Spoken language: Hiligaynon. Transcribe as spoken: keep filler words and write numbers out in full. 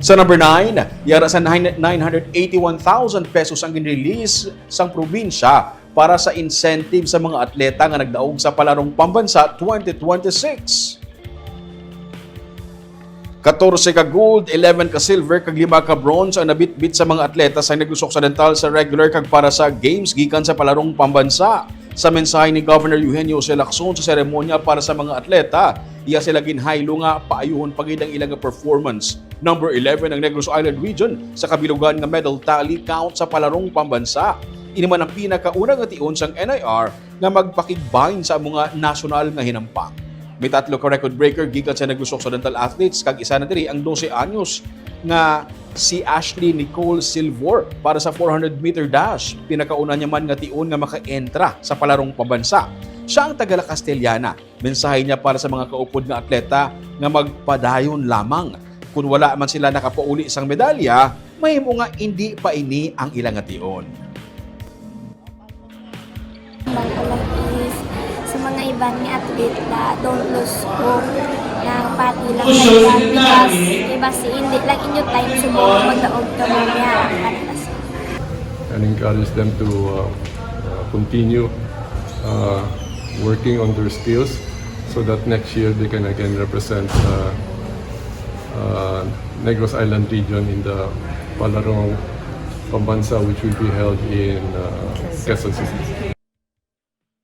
Sa number nine, yara sa nine, nine hundred eighty-one thousand pesos ang ginrelease sang probinsya para sa incentive sa mga atleta nga nagdaog sa Palarong Pambansa twenty twenty-six. Katorse ka gold, eleven ka silver, kag lima ka bronze ang nabitbit sa mga atleta sa Negros Occidental sa regular kag para sa games gikan sa Palarong Pambansa. Sa mensahe ni Governor Eugenio Jose Lacson sa seremonya para sa mga atleta, iya sila ginhaylo nga paayuhon pa gid ang ilang performance. Number eleven ang Negros Island Region sa kabilugan nga medal tally count sa Palarong Pambansa. Ini man ang pinakauna nga tion sang N I R nga magpakigbahin sa amo nga nasyonal nga hinampang. May tatlo ka record breaker gikan sa Negros Occidental athletes, kag isa na diri ang dose anyos nga si Ashley Nicole Silvor para sa four hundred meter dash. Pinakauna niya man nga tion nga maka-entra sa Palarong Pambansa. Siya ang taga La Castellana. Mensahe niya para sa mga kaupod nga atleta nga magpadayon lamang. Kung wala man sila nakapauli sang medalya, mahimo nga indi pa ini ang ila nga tion. Bang ko lang is sa mga iban nga athlete na don't lose hope, na pati lang sa iban because iba si hindi lang inyo time subong magdaog ka mo niya ang kanila. And encourage them to uh, uh, continue uh, working on their skills so that next year they can again represent uh, uh, Negros Island region in the Palarong Pambansa, which will be held in uh, Quezon City.